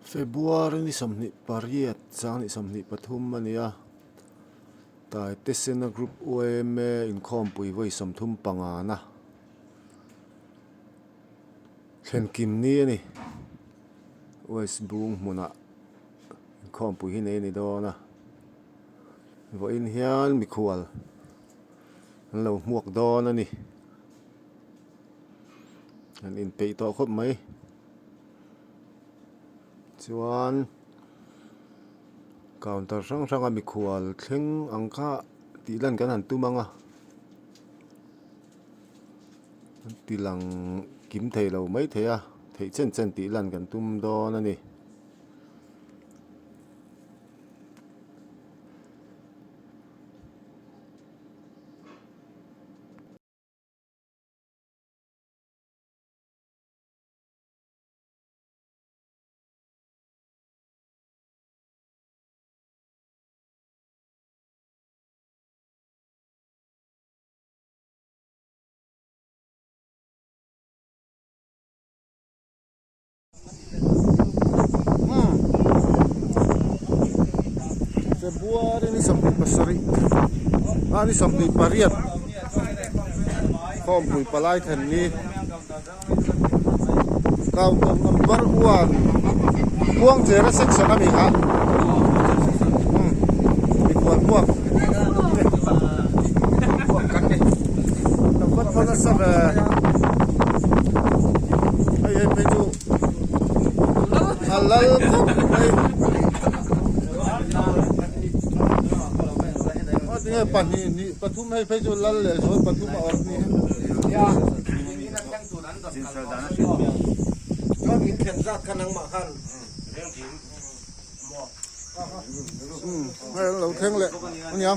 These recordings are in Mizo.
February ni 28 2023 a ni a, Taitesena Group yma inkhawmpui vawi 35 na thlen kim ni a ni. West Bung hmunah inkhawmpui hi nei a ni dawn a, vawiin hian mikhual an lo hmuak dawn a ni. An inpeih tawh khawp mai. Chuan counter hrang hranga mikhual thleng ang kha tih lan kan han tum ang a ti lang kim thei lo mai thei a theih chen chen tih lan kan tum dawn a ni. February ni 27 a ni 28 khawmpui palai then ni. Counter number one Khuangchera section a mi kha umm mikhual hmuak ka vat nasa ve hei hei phei chu a lal khawp mai a tinge pahnih hnih pathum hei phei chu lal leh zual pathum a awm ni. Hei an lo thleng leh a nia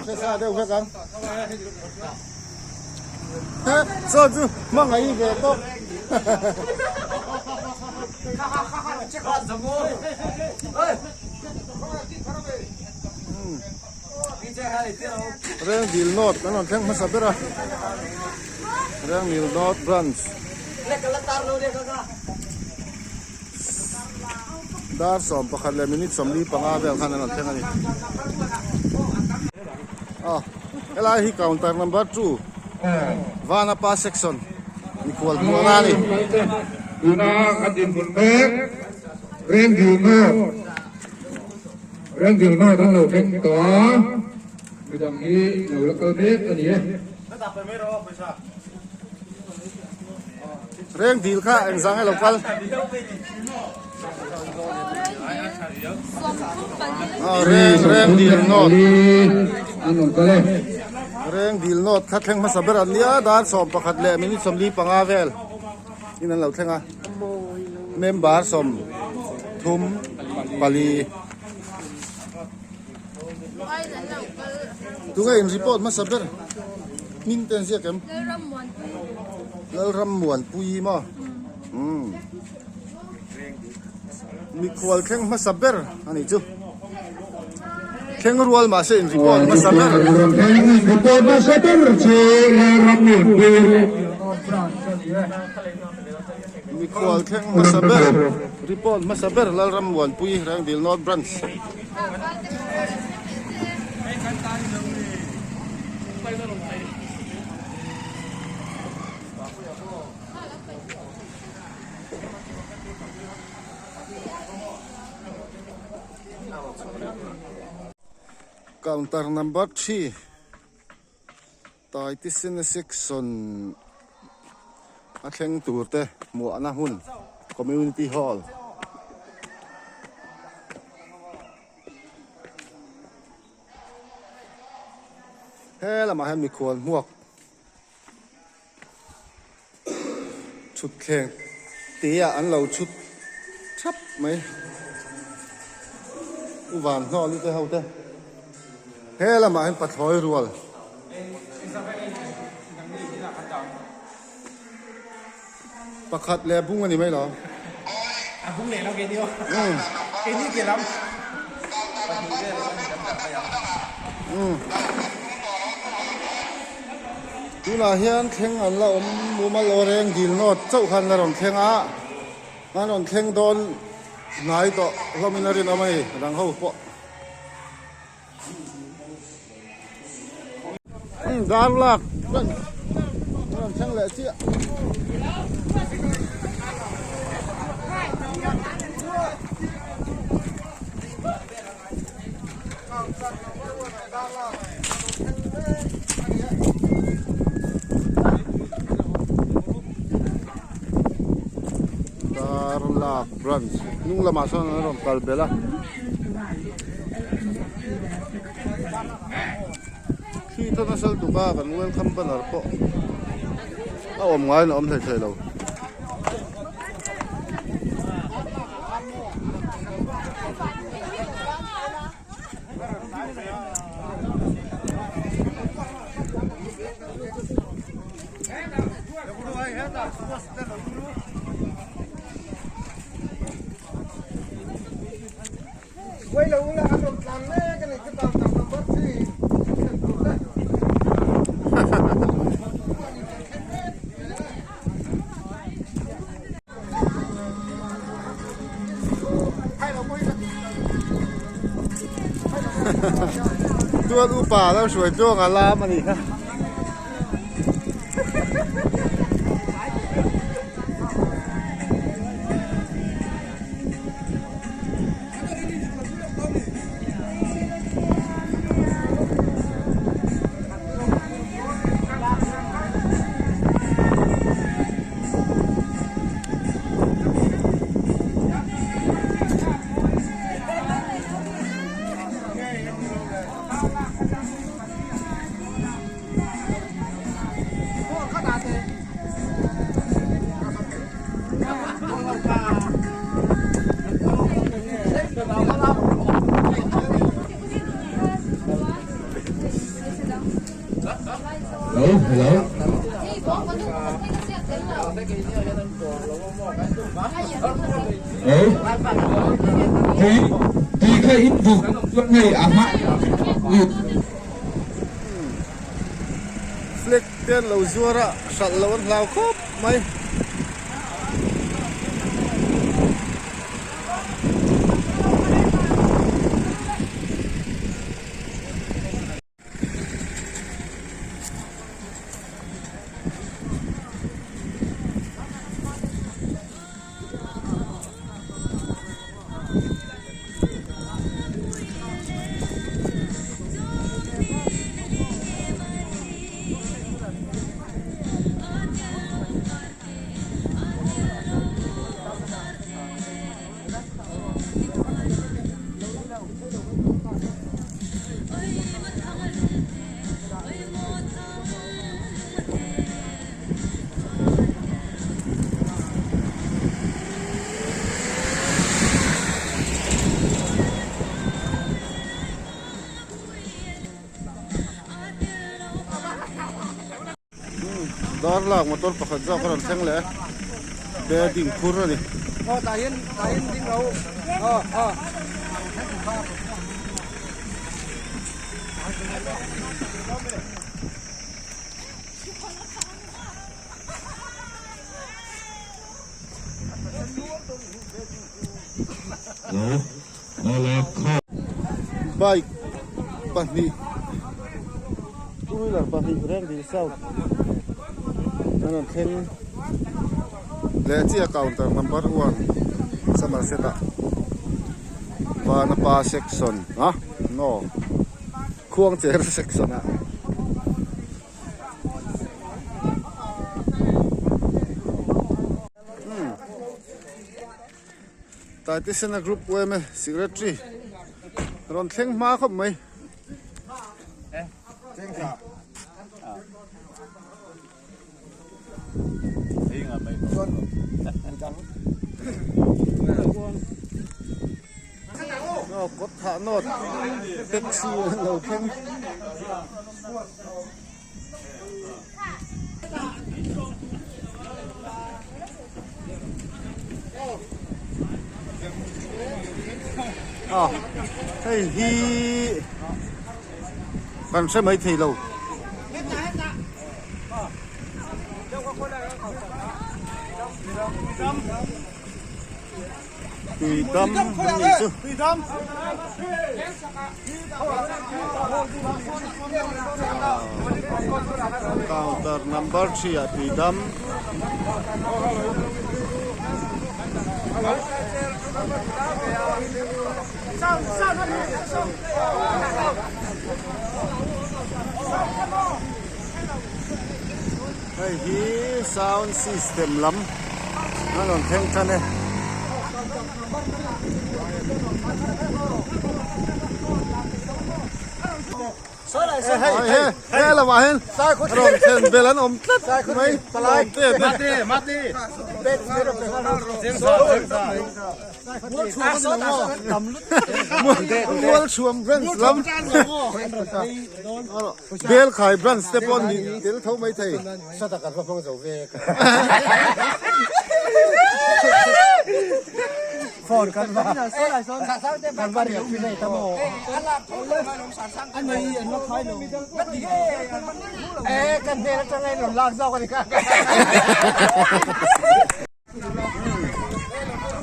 hre sa deuh vek ang saw chu hmangaih ve tawp Rengdil North an rawn thleng hmasa ber a Rengdil North Branch Dar 11 leh minute 45 vel khan an rawn thleng a ni. Aw helai hi counter number 2 Vanapa section mikhual hmuhna a ni. Tuna kan dinhmun mek Rengdil North Rengdil North an lo thleng tawh a, midang hi lo la kal mek a ni e. Rengdil kha engzah nge lo kal? Rengdil North Rengdil North kha thleng hmasa ber an nia dar 11 leh minute 45 vel in an lo thleng a member 34 Tunge in report hmasa ber hming te an ziak em? Lalrammuanpuii maw? Umm Mikhual thleng hmasa ber a nih chu. Thleng rual mahse in report hmasa ber. Report hmasa ber chu Lalrammuanpuii. Mikhual thleng hmasa ber report hmasa ber Lalrammuanpuii Rengdil North Branch. Counter number 3 Taitisena section a thleng tur te hmuahna hmun community hall. He lamah hian mikhual hmuak thutthleng te ah an lo thut thap mai. U van hnawli te ho te. He lamah hian pathlawi rual. Pakhat leh bung a ni mai lo. A bung leh lo keini aw. Keini ke lam. Umm tunah hian thleng an la awm mumal lo reng dil nawt chauh khan la rawn thleng a an rawn thleng dawn hnai tawh hlawmin a rinawm a ni a dang ho pawh. Dar lak a rawn thleng leh chiah. Dar lak branch hnung lamah sawn an rawn kal belh a. Khi chuan a sal tuk a kan welcome banner pawh a awm ngaiin a awm hlei thei lo. Tual upa lo hruai tluang a lam a ni kha. Flag te an lo zuar a hralh loh an hlau khawp mai. Dar lak motor pakhat zawk a rawn thleng leh a bedding phur a ni. Bike pahnih two wheeler pahnih reng dil south an rawn thleng leh chiah counter number one Somerset ah Vanapa section ah no Khuangcher section ah. Taitesena group UMA secretary rawn thleng hma khawp mai. Kawt thah nawt taxi an lo thleng. Hei hi kan hre mai thei lo. Tuidam an nih chu. Counter number 3 ah tuidam. Hei hi sound system lam a rawn thleng tan e. Hei he lamah hian rawn thlen bel an awm tlat mai Mualchhuam branch lam Belkhai branch te pawh ni tel tho mai thei.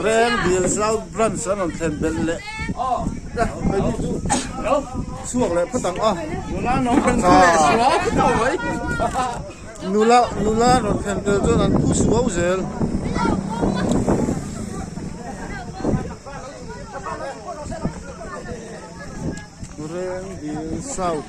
Reng dil South Branch an rawn thlen belh leh chhuak leh phawt ang a. Nula nula an rawn thlen tel chuan an phu suau zel. Reng dil South.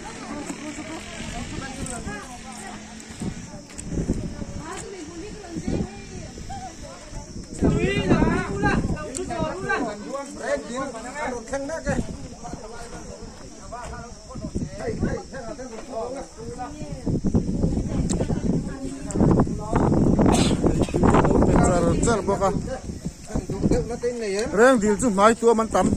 Char char bawk a reng dil chu hmai tuam an tam.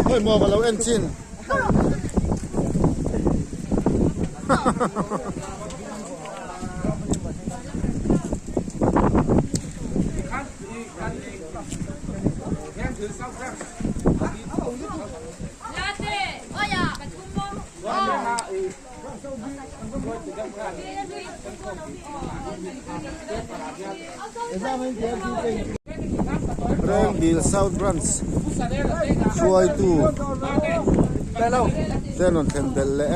Hei maw ka lo en chin. Rengdil South Branch hruaitu te an rawn thlen belh leh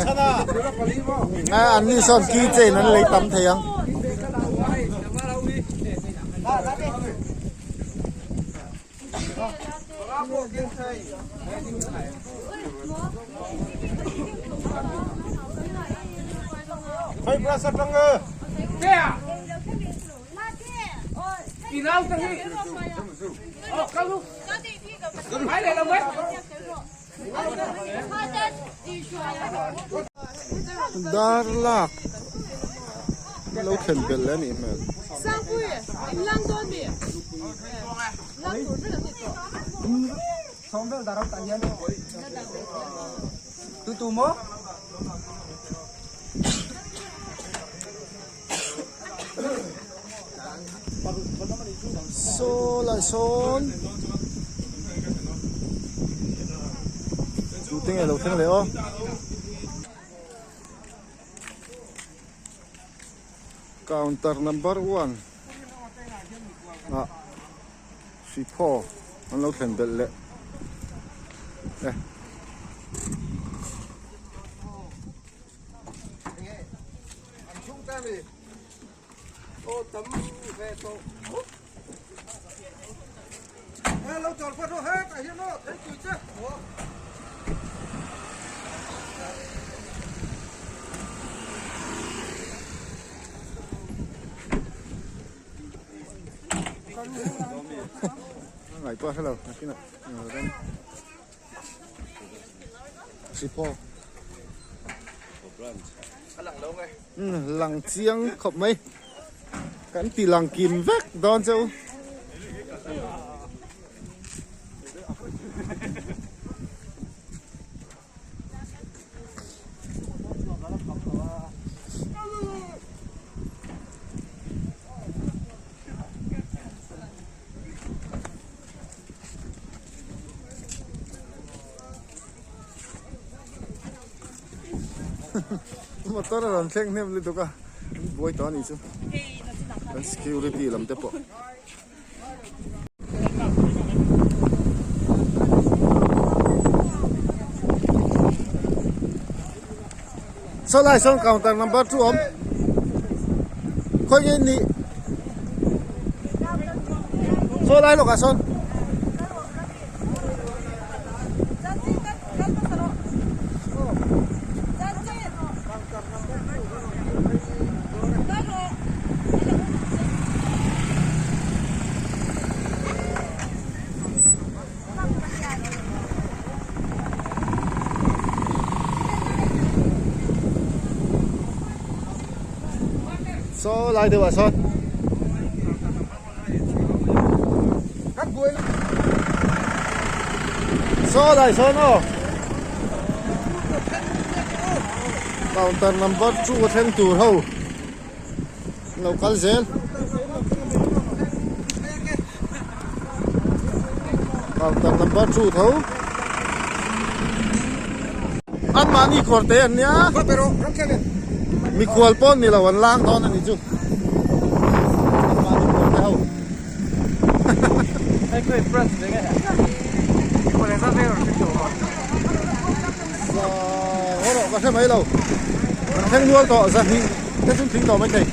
e an ni sawn key chain an lei tam thei ang. Dar lak lo thlen belh leh a nih hmel. Saw lai sawn tute nge lo thleng leh aw. Counter number 1 ah Siphaw an lo thlen belh leh e. Ngai pawh a hre lo nakinah Siphaw Lang chiang khawp mai. Kan ti lang kim vek dawn che u. Motor a rawn thleng hnem lutuk a, an buai tawh a nih chu. Kan security lam te pawh. Saw lai sawn counter number chu awm khawi nge ni saw lai lawkah sawn. Saw lai deuh ah sawn Saw lai sawn aw Counter number 2 a thleng tur ho lo kal zel Counter number 2 tho Anmahni kawr te an nia Mikhual pawh ni lo an lang dawn a ni chu Anmahni kawr te ho Haw rawh ka hre mai lo an thleng nual tawh zahnih te chu an tling tawh maithei.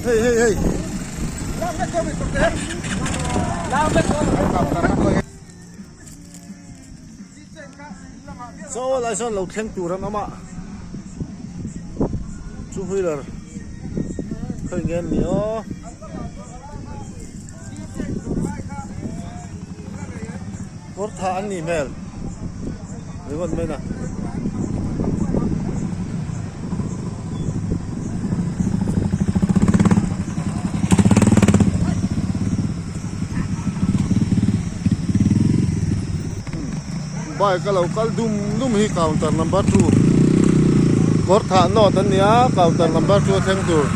Hei hei hei. Saw lai sawn lo thleng tur an awm a two wheeler khawi nge an ni aw. Kawr thah an nih hmel ringawt mai na. Bike a lo kal dum dum hi counter number 2 kawr thah nawt an ni a counter number 2 a thleng tur.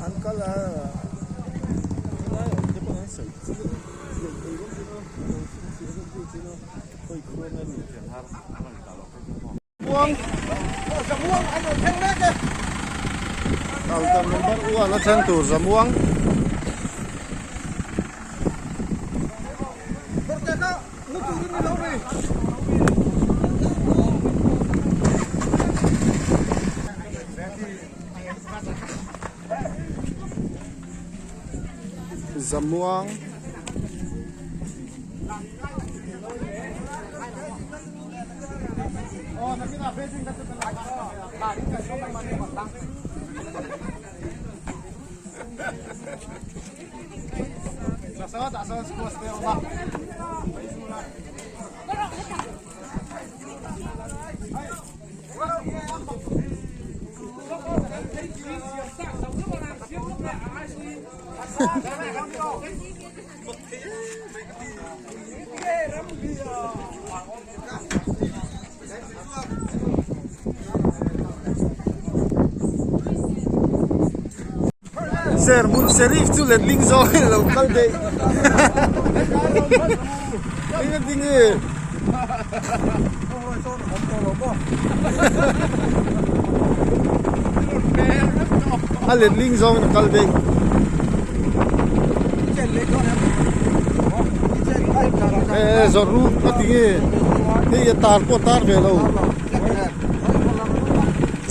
An kal a helai awm te pawh an sawi chu Counter number one a thleng tur Zamuang. Zamuang Serhmun Sheriff chu letling zawngin a lo kal daih eng a ding e a letling zawngin a kal daih e zawrh ru a ti nge hei a tar pawh a tar ve lo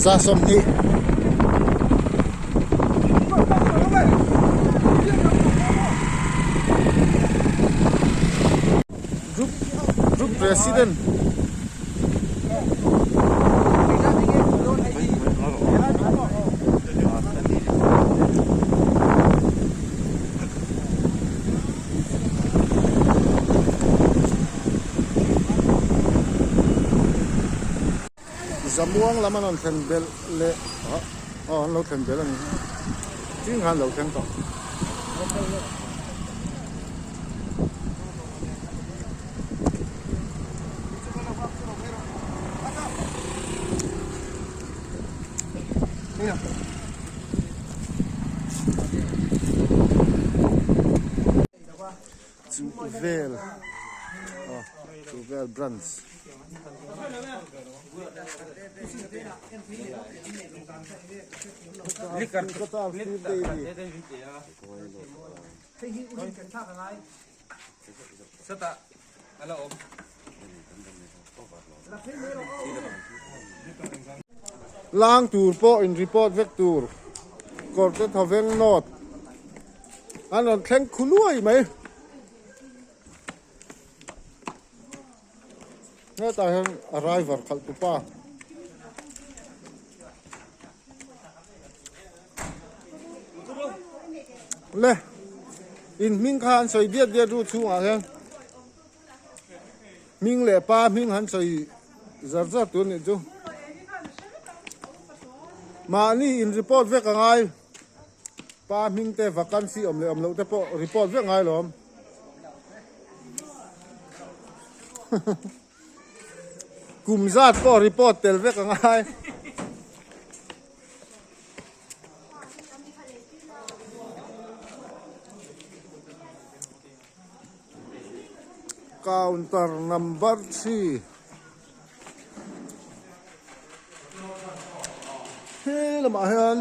za sawmhnih. Group group president Lammuang lam an rawn thlen belh leh ah aw an lo thlen belh a ni ching khan an lo thleng tawh. Chu vel aw chu vel branch. Lang tur pawh in report vek tur kawr te thawveng nawt an rawn thleng khu luai mai. Hetah hian arriver khalh tu pa. Le in hming kha an sawi diat diat ru chhungah hian hming leh pa hming han sawi zar zar tur nih chu mahni in report vek a ngai pa hming te vacancy awm leh awm loh te pawh report vek ngai lawm. Kum zat pawh report tel vek a ngai. Counter number 3. He lamah hian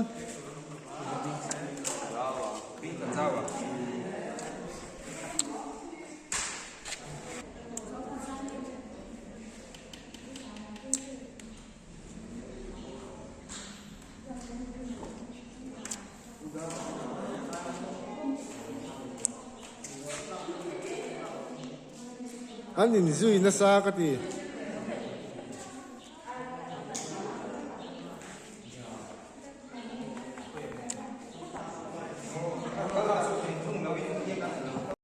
An inzui nasa ka ti.